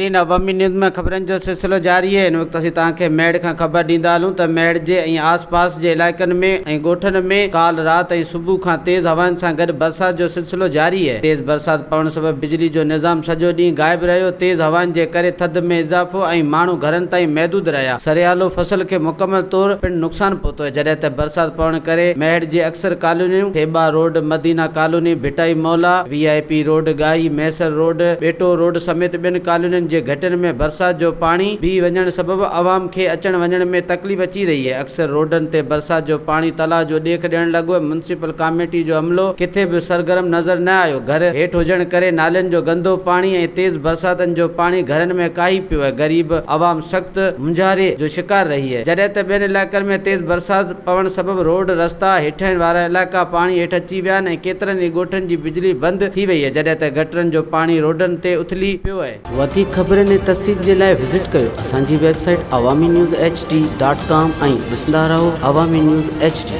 ناظرين عوامي نيوز ۾ خبرن جو سلسلو جاري آهي هن وقت اسين توهان کي ميهڙ کان خبر ڏيندا هلون ته ميهڙ جي ۽ آس پاس جي علائقن ۾ ۽ ڳوٺن ۾ ڪالهه رات ۽ صبح کان تيز هوائن سان گڏ برسات جو سلسلو جاري آهي تيز برسات پوڻ سبب بجلي جو نظام سڄو ڏينهن غائب رهيو تيز هوائن جي ڪري ٿڌ ۾ اضافو ۽ ماڻهو گهرن تائين محدود رهيا سريالو فصل کي مڪمل طور پڻ نقصان پهتو آهي جڏهن ته برسات پوڻ ڪري ميهڙ جي اڪثر ڪالونيون Theba road Madina colony Bhittai Mohalla V I P road, Gahi Mahesar road, Beto road سميت ٻين ڪالونين جي گهٽين ۾ برسات جو پاڻي بيهي وڃڻ سبب عوام کي اچڻ وڃڻ ۾ تڪليف اچي رهي آهي، اڪثر روڊن تي برسات جو پاڻي تلاء جو ڏيک ڏيڻ لڳو آهي، ميونسپل ڪاميٽي جو عملو ڪٿي به سرگرم نظر نه آيو، گهر هيٺ هجڻ ڪري نالين جو گندو پاڻي ۽ تيز برساتن جو پاڻي گهرن ۾ ڪاهي پيو آهي، غريب عوام سخت مونجهاري جو شڪار رهي آهي، جڏهن ته ٻين علائقن ۾ تيز برسات پوڻ سبب روڊ رستا، هيٺين وارا علائقا پاڻي هيٺ اچي ويا آهن ۽ ڪيترن ئي ڳوٺن جي بجلي بند ٿي وئي آهي جڏهن ته گٽرن جو پاڻي روڊن تي اٿلي پيو آهي. وڌيڪ خبرن ۽ تفصيل جي لاء وزٽ ڪيو اسان جي website Awami news H D dot com ۽ ڏسندا رهو عوامي نيوز ايڇ ڊي.